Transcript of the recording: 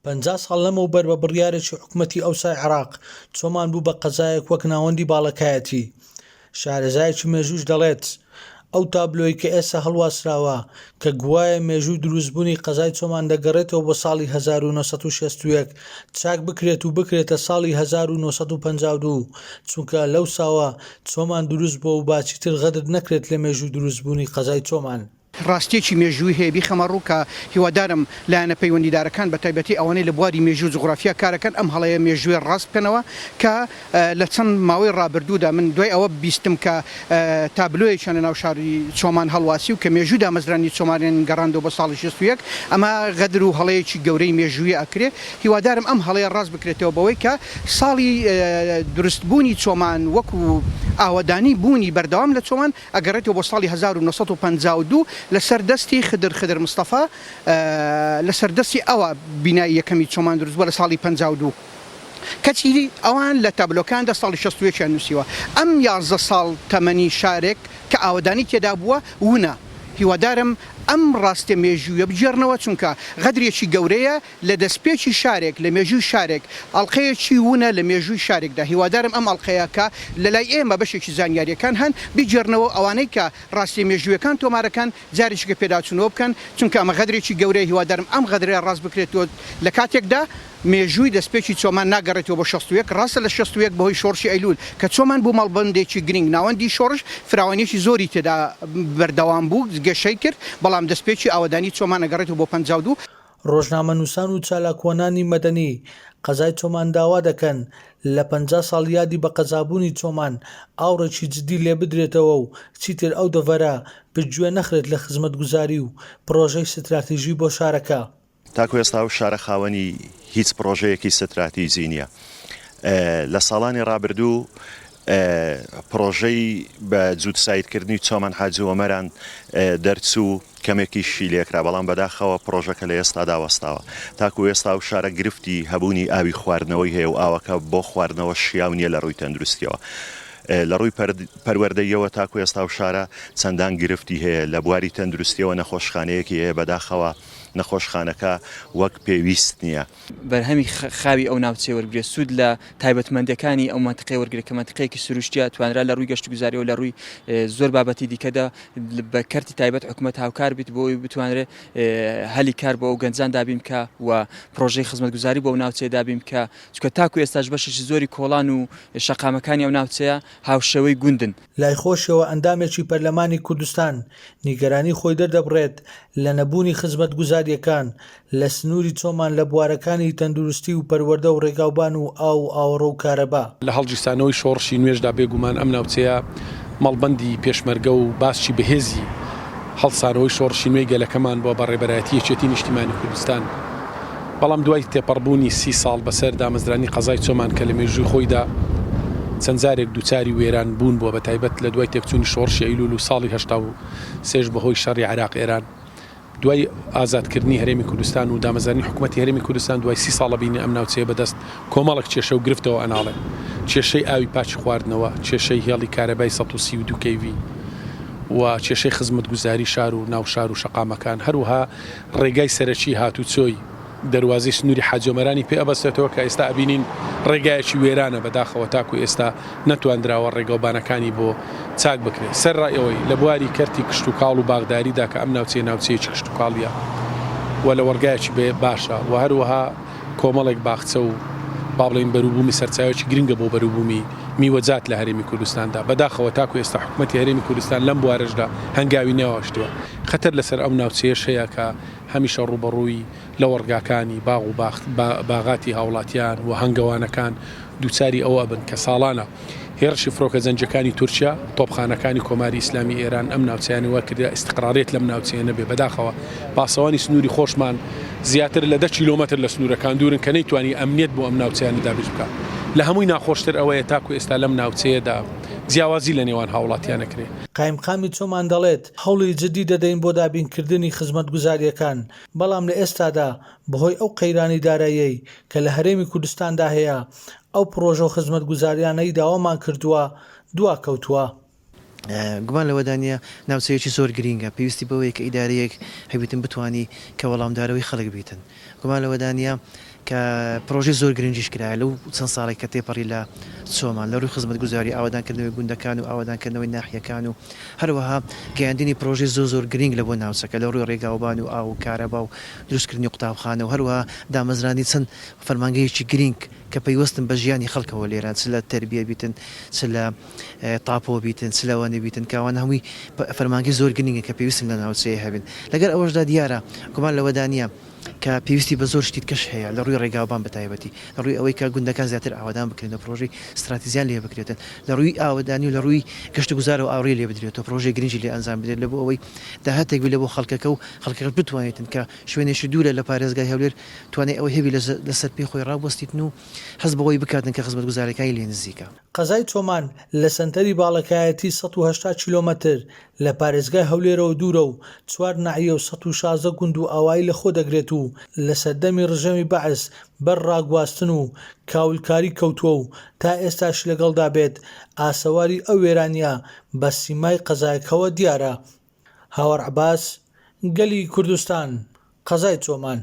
50 ساڵ لەمەوبەر بە بڕیارێکی حکومەتی ئەوسای عێراق، چۆمان بوو بە قەزایەک وەک ناوەندی باڵەکایەتی. شارەزایەکی مێژووش دەڵێت، ئەو تابلۆی کە ئێستا هەڵواسراوە کە گوایە مێژووی دروستبوونی قەزای چۆمان دەگەڕێتەوە بۆ ساڵی 1961 چاک بکرێت و بکرێتە ساڵی 1952 چونکە لەوساوە چۆمان دروست بووە و با چیتر غەدر نەکرێت لە مێژووی دروستبوونی قەزای چۆمان. ڕاستییەکی مێژووی هەیە بیخەمە ڕوو کە هیوادارم لایەنە پەیوەندیدارەکان بە تایبەتی ئەوانەی لە بواری مێژوو و جوغرافیا کارەکەن ئەم هەڵەیە مێژوویە ڕاست بکەنەوە کە لە چەند ماوەی ڕابردوودا من دوای ئەوە بیستم کە تابلۆیەکیان لە ناو شاری چۆمان هەڵواسی و کە مێژووی دامەزرانی چۆمانیان گەڕاندەوە بۆ ساڵی 61 ئەمە غەدر و هەڵەیەکی گەورەی مێژوویە ئەکرێ هیوادارم ئەم هەڵەیە ڕاست بکرێتەوە بەوەی کە ساڵی دروستبوونی چۆمان وەکو ئاوەدانی بوونی بەردەوام لە چۆمان ئەگەڕێتەوە بۆ ساڵی 1952 لەسەر دەستی خدر خدر مستەفا لەسەر دەستی ئەوە بینای یەکەمی چۆمان دروست بووە لە ساڵی 52 کەچی ئەوان لە تابلۆکاندا ساڵی 61 یان نووسیوە ئەم 11 ساڵ تەمەنی شارێک کە ئاوەدانی تێدا بووە ونە هیوادارم ئەم ڕاستیە مێژوویە بگێڕنەوە چونکە غەدرێکی گەورەیە لە دەستپێکی شارێک، لە مێژووی شارێک، ئەڵقەیەکی ونە لە مێژووی شارێکدا، هیوادارم ئەم ئەڵقەیە کە لە لای ئێمە بەشێکی زانیارییەکان هەن، بیگێڕنەوە و ئەوانەی کە ڕاستییە مێژوویەکان تۆمارەکەن، جارێکیکە پێداچوونەوە بکەن، چونکە ئەمە غەدرێکی گەورەیە، هیوادارم ئەم غەدرە ڕاست بکرێتەوە، لە کاتێکدا مێژووی دەستپێکی چۆمان ناگەڕێتەوە بۆ 61، ڕاستە لە 61 بەهۆی شۆڕشی ئەیلوول کە چۆمان بوو مەڵبەندێکی گرینگ، ناوەندی شۆڕش، فراوانییەکی زۆری تێدا بەردەوام بوو، گەشەی کرد، بەڵام دەستپێکی ئاوەدانی چۆمان ئەگەڕێتەوە بۆ 52. ڕۆژنامەنووسان و چالاکوانانی مەدەنی قەزای چۆمان داوا دەکەن لە 50 ساڵ یادی بە قەزابوونی چۆمان ئاوڕێکی جدی لێبدرێتەوە و چیتر ئەو دەڤەرە پشتگوێ نەخرێت لە خزمەتگوزاری و پڕۆژەی ستراتیژی بۆ شارەکە. تاکو ئێستا ئەو شارە خاوەنی هیچ پڕۆژەیەکی ستراتیجی نییە. لە ساڵانی ڕابردوو پڕۆژەی بە جووتسایدکردنی چۆمان حاجی ئۆمەران دەرچوو، کەمێکیشی لێکرا، بەڵام بەداخەوە پڕۆژەکە لە ئێستادا وەستاوە. تاکو ئێستا ئەو شارە گرفتی هەبوونی ئاوی خواردنەوەی هەیە و ئاوەکە بۆ خواردنەوە شیاو نییە لە ڕووی تەندروستییەوە. لە ڕووی پەروەردەییەوە تاکو ئێستا ئەو شارە چەندان گرفتی هەیە، لە بواری تەندروستییەوە نەخۆشخانەیەکی هەیە، بەداخەوە نەخۆشخانەکە وەک پێویست نییە. بەرهەمی خاوی ئەو ناوچەیە وەربگرێت، سوود لە تایبەتمەندییەکانی ئەو مەنتیقەیە وەرگرێت کە مەنتیقەیەکی سروشتییە، توانرا لە ڕووی گەشتوگوزارییەوە لە ڕووی زۆر بابەتی دیکەدا بە کەرتی تایبەت حکومەت هاوکار بیت بۆ ئەوەی بتوانرێت هەلی کار بۆ ئەو گەنجان دابین بکا و پرۆژەی خزمەتگوزاری بۆ ئەو ناوچەیە دابین بکا، چونکە تاکو ئێستاش بەشێکی زۆری کۆڵان و شەقامەکانی ئەو ناوچەیە هاوشێوەی گوندن. لای خۆشیەوە ئەندامێکی پەرلەمانی کوردستان نیگەرانی خۆی دەردەبڕێت لە نەبوونی خزمەتگوزارییەکان لە سنووری چۆمان لە بوارەکانی تەندروستی و پەروەردە و ڕێگاوبان و ئاو و ئاوەڕۆ و کارەبا. لە هەڵگیرسانەوەی شۆڕشی نوێشدا بێگومان ئەم ناوچەیە مەڵبەندی پێشمەرگە و باسکی بەهێزی هەڵسانەوەی شۆڕشی نوێی گەلەکەمان بووە بە ڕێبەرایەتی یەکێتی نیشتیمانی کوردستان. بەڵام دوای تێپەڕبوونی سی ساڵ بەسەر دامەزرانی قەزای چۆمان کە لە مێژووی خۆیدا چەند جارێک دووچاری وێران بوون بووە بەتایبەت لە دوای تێکچوونی شۆڕشی ئەیلوول و ساڵی 83 ش بەهۆی شەڕی عێراق ئێران دوای ئازادکردنی هەرێمی کوردستان و دامەزرانی حکومەتی هەرێمی کوردستان دوای سی ساڵ ئەبینین ئەم ناوچەیە بەدەست کۆمەڵێک کێشە و گرفتەوە ئەناڵێ کێشەی ئاوی پاکی خواردنەوە کێشەی هێڵی کارەبای 132 کەی ڤی و کێشەی خزمەتگوزاری شار و ناو شار و شەقامەکان هەروەها ڕێگای سەرەکی هاتوچۆی دەروازەی سنووری حاجیۆمەرانی پێ ئەبەستێتەوە کە ئێستا ئەبینین ڕێگایەکی وێرانە بەداخەوە تاکو ئێستا نەتواندراوە ڕێگەوبانەکانی بۆ چاک بکرێت سەرڕای ئەوەی لە بواری کەرتی کشتوکاڵ و باغداریدا کە ئەم ناوچەیە ناوچەیەکی کشتوکاڵیە و لەوەڕگایەکی باشە و هەروەها کۆمەڵێک باخچە و با بڵێین بەروبوومی سەرچاوەیەکی گرنگە بۆ بەروبوومی میوەجات لە هەرێمی کوردستاندا بەداخەوە تاکو ئێستا حکومەتی هەرێمی کوردستان لەم بوارەشدا هەنگاوی نەواشتووە خەتەر لەسەر ئەو ناوچەیەش هەیە کە هەمیشە ڕووبەڕووی لەوەڕگاکانی باغ و باغاتی هاوڵاتیان و هەنگەوانەکان دووچاری ئەوە ئەبن کە ساڵانە هێڕشی فڕۆکە جەنگیەکانی تورکیا، تۆپخانەکانی کۆماری ئیسلامی ئێران ئەم ناوچەیانی وا کردە ئیستقراریەت لەم ناوچەیە نەبێ بەداخەوە پاسەوانی سنووری خۆشمان زیاتر لە دە کیلۆمەتر لە سنوورەکان دوورن کە نەیتوانی ئەمنیەت بۆ ئەم ناوچەیانە دابین بکا لە هەمووی ناخۆشتر ئەوەیە تاکو ئێستا لەم ناوچەیەدا جیاوازی لە نێوان هاوڵاتیان ئەکرێ. قایمقامی چۆمان دەڵێت، هەوڵی جدی دەدەین بۆ دابینکردنی خزمەتگوزارییەکان، بەڵام لە ئێستادا بەهۆی ئەو قەیرانی داراییەی کە لە هەرێمی کوردستاندا هەیە، ئەو پڕۆژە و خزمەتگوزارییانەی داوامان کردووە دواکەوتووە. گومان لەوەدا نییە ناوچەیەکی زۆر گرینگە، پێویستی بەوەیە کە ئیدارەیەک هەبیتن بتوانی کە وەڵامدارەوەی خەڵک بیتن. گومان لەوەدا نییە. کە پرۆژەی زۆر گرنگیش کرایە لەو چەند ساڵەی کە تێپەڕی لە چۆمان لە ڕووی خزمەتگوزاری ئاوەدانکردنەوەی گوندەکان و ئاوەدانکردنەوەی ناحیەکان و هەروەها گەیاندنی پرۆژەی زۆر زۆر گرنگ لە بۆ ناوچەکە لە ڕووی ڕێگاوبان و ئاو و کارەبا و دروستکردنی قوتابخانە و هەروەها دامەزراندنی چەند فەرمانگەیەکی گرنگ کە پەیوەستن بە ژیانی خەڵکەوە لێرە چ لە تەربیە بیتن چ لە تاپۆ بیتن چ لەوانە بیتن کە ئەوانە هەمووی فەرمانگەی زۆر گرنگن کە پێویستن لە ناوچەیە هەبن لەگەر ئەوەشدا دیارە گومان لەوەدا نییە کە پێویستی بە زۆر شتی تکەش هەیە لە ڕووی ڕێگاوبان بە تایبەتی لە ڕووی ئەوەی کە گوندەکان زیاتر ئاوەدان بکرێنەوە پرۆژەی ستراتیزیان لێ بکرێتن لە ڕووی ئاوەدانی و لە ڕووی گەشتوگوزارەوە ئاوڕی لێ بدرێتەوە پرۆژەی گرنگی لێ ئەنجام بدرێت لە بۆ ئەوەی داهاتێک بی لە بۆ خەڵکەکە و خەڵکەکەش بتوانێتن کە شوێنێکی دوورە لە پارێزگای هەولێر توانای ئەوەی هەبی لەسەر پێی خۆی ڕابوەستیتن و هەست بەوەی بکاتن کە خزمەتگوزاریەکانی لێ نزیکە. قەزای چۆمان لە سەنتەری باڵەکایەتی 180 کیلۆمەتر لە پارێزگای هەولێرەوە دوورە و چوار ناحیە و 116 گوند و ئاوایی لەخۆ دەگرێت و لە سەردەمی ڕژێمی بەعس بەر ڕاگواستن و کاولکاری کەوتووە و تا ئێستاشی لەگەڵدا بێت ئاسەواری ئەو وێرانییە بە سیمای قەزاکەوە دیارە. هاوار عەباس، گەلی کوردستان، قەزای چۆمان.